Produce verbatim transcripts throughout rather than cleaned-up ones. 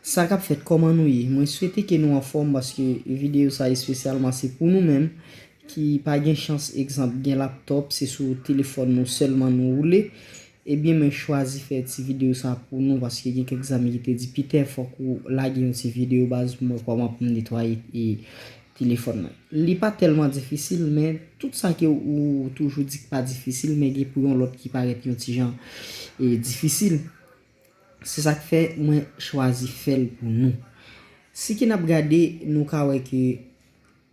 Sa k ap fèt, kòman nou ye? Mwen swete ke nou anfòm paske videyo sa espesyalman se pou nou menm ki pa gen chans, egzanp, gen laptòp, se sou telefòn nou sèlman nou woule. Ebyen, mwen chwazi fè ti videyo sa pou nou paske gen kèk zanmi ki te di, Peter, fòk ou lage yon ti videyo baz pou mwen kòman pou m netwaye e telefòn mwen. Li pa tèlman difisil, men tout sa ke ou toujou di k pa difisil, men gen pou yon lòt ki parèt yon ti jan e difisil. Se sa k fè mwen chwazi fè l pou nou. Si ke n ap gade, nou ka wè ke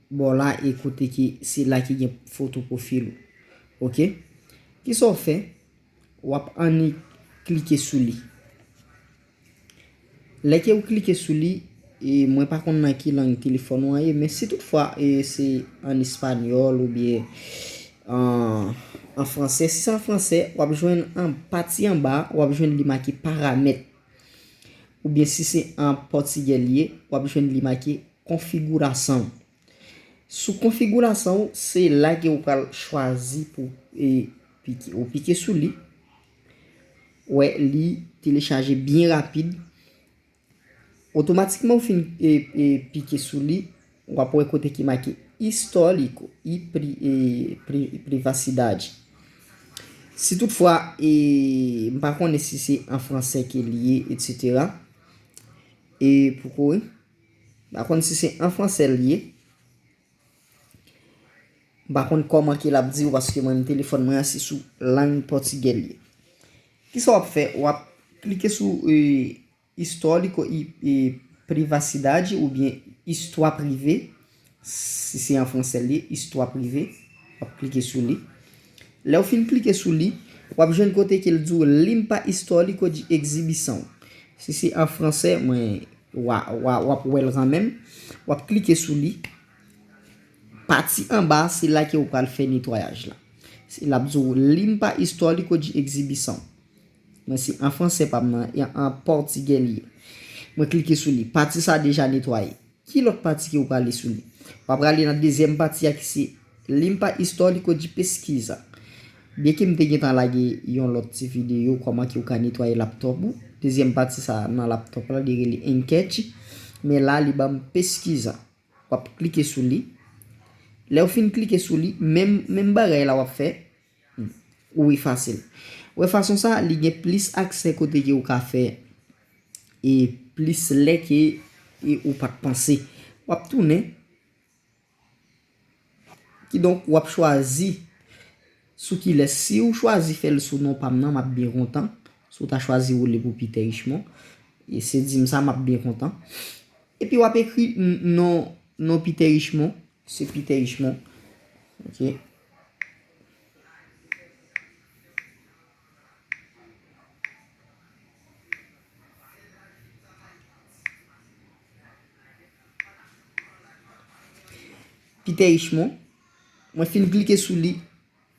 bò la e kote ke se la ki gen foto pwofil ou. Oke? Kisa w fè? W ap annik klike sou li. Lè ke w klike sou li, e mwen pa konn nan ki lang telefòn ou an ye, men si toutfwa e se an espanyòl oubyen an, an fransè, si se an fransè, w ap jwenn an pati anba, w ap jwenn li make paramèt. Oubyen si se an pòtigè li ye, w ap jwenn li make konfigirasyon. Sou konfigirasyon, se la ke ou pral chwazi pou e, pike. Ou pike sou li, wè li telechaje byen rapid. Otomatikman ou fin e, e, pike sou li, w ap wè kote ki make histórico e pri, e, pri, privacidade. Si toutfwa, e, m pa konnen si se an fransè ke li ye, etsetera. E pou kore, m pa konn si se an fransè li ye. M pa konn kòman ke l ap di w, paske mwen menm telefòn mwen an se sou lang pòtigè li ye. Kisa w ap fè? W ap klike sou e, histórico e, e privacidade oubyen istwa prive. Si se an fransè li ye, istwa prive. W ap klike sou li. Lè w fin klike sou li, w ap jwenn kote ke l di w limpa histórico de exibição. Si se an fransè, mwen, w a, w a, w ap wè l kanmenm. W ap klike sou li. Pati anba, se la ke w pral fè netwayaj la. Se, l ap di w limpa histórico de exibição. Mwen se an fransè pa m nan, e an pòtigè li ye. Mwen klike sou li. Pati sa deja netwaye. Ki lòt pati ke w prale sou li? W ap prale nan dezyèm pati a ki se limpa histórico de pesquisa. Byenke m te gentan lage yon lòt ti videyo kòman ke w ka netwaye laptòp ou. Dezyèm pati sa nan laptòp la, li rele enquete. Men la, li ban m pesquisa. W ap klike sou li. Lè w fin klike sou li, menm, menm bagay la w ap fè. Ou efase l. Ou wè fason sa, li gen plis aksè kote ke ou ka fè e plis lè ke e ou pa t panse. W ap tounen. Kidonk, w ap chwazi sou kilès. Si ou chwazi fè l sou non pa m nan, m ap byen kontan. Si ou ta chwazi woule pou Peter Richemond, e se di m sa, m ap byen kontan. Epi w ap ekri n-, non, non Peter Richemond. Se Peter Richemond. Ok. Peter Richemond. Mwen fin klike sou li.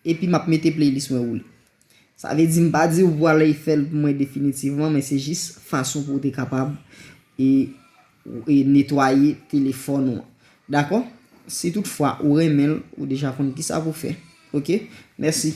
Epi m ap mete playlist mwen woule. Sa vle di m pa di w pou ale fè l pou mwen definitivman, men se jis fason pou w te kapab e, e netwaye telefòn ou an. Dakò? Si toutfwa ou renmen l, ou deja konn kisa pou fè. Ok? Mèsi.